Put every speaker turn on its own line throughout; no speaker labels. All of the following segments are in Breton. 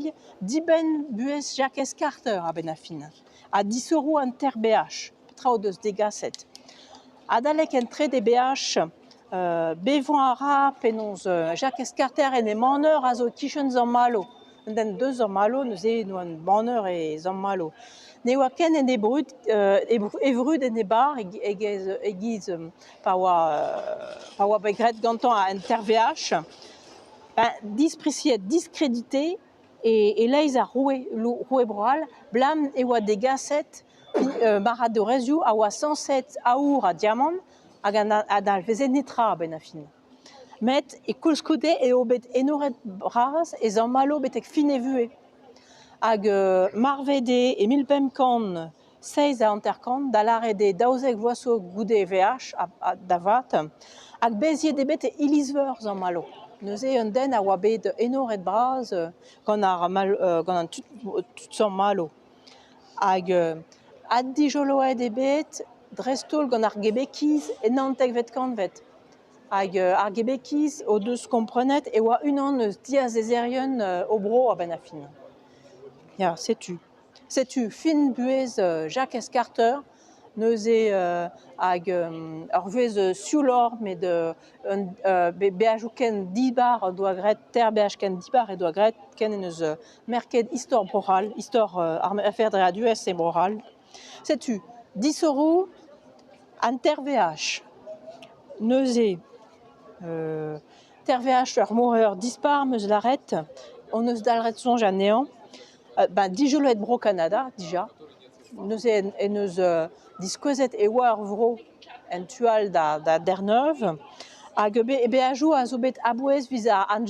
anezhi dibenn buhez Jakez Karter a-benn ar fin ha disoc'hoù an TRBH, petra o deus degaset. Adalek en trede beaj, bevañ a ra penaos Jakez Karter en he maneur a zo e-kichen Sant-Malo. Un den deus Sant-Malo neuze en oa un maneur e Sant-Malo. Ne oa ken en he brud e vrud en he barr e-giz pa oa pa oa bet graet gantañ an TRVH. Dispriziet, diskredité e-leizh ar roue, roue Bro-C'hall, 'blam e oa degaset marc'hadourezhioù a oa sañset aour ha diamant hag a dalveze netra a-benn ar fin. Met e koulskoude eo bet enoret bras e zammallo betek fin e vuhez. Hag marvet eo e 1557, da lâret eo 12 vloaz zo goude e veaj da vat, hag beziet eo bet e iliz-veur Sant-Malo. Neuze un den a oa bet enoret bras gant ar gant an tud Sant-Malo. Hag addijoloet eo bet dreist-holl gant ar Gebekiz en naontekvet kantved. Hag ar Gebekiz o deus komprenet e oa unan eus diazezerien o bro a-benn ar fin. Ya, setu. Setu fin buhez Jakez Karter neuze hag ur vuhez siouloc'h met un beajoù ken dibar en doa graet, teir beaj ken dibar he doa graet ken en deus merket istor Bro-C'hall, istor ar ferdreadurezh e Bro-C'hall. Setu disoc'hoù an teir veaj. Neuze teir veaj ur moraer dispar 'm eus lâret, hon eus dalc'het soñj anezhañ. Ben dijoloet Bro-Kanada dija. Neuze en deus diskouezet e oa ur vro en tu all da Dernev. Hag e beajoù a zo bet a-bouez evit ar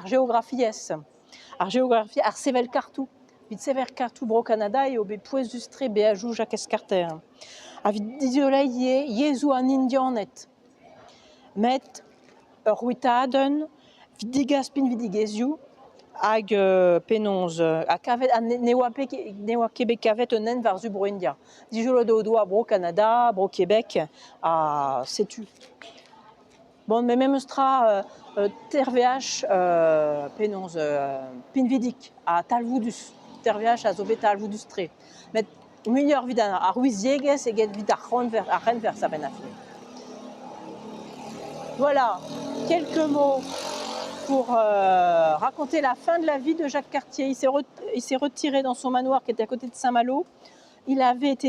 geografiezh. Ar geografiezh, ar sevel kartoù. Evit sevel kartoù Bro-Kanada eo bet pouezus-tre beajoù Jakez Karter. Ha evit dizoleiñ ivez yezhoù an Indianed. Met ur c'hwitadenn evit degas pinvidigezhioù hag penaos ha kavet ha ne oa ne oa ket bet kavet un hent war-zu Bro-India. Dijoloet o doa Bro-Kanada, Bro-Kebek ha setu. Bon, met memes tra TRVH penaos pinvidik ha talvoudus. TRVH a zo bet talvoudus-tre. Met muioc'h evit ar ouiziegezh eget evit ar c'henwerzh a-benn ar fin. Voilà, quelques mots pour raconter la fin de la vie de Jacques Cartier. Il s'est retiré dans son manoir qui était à côté de Saint-Malo. Il avait été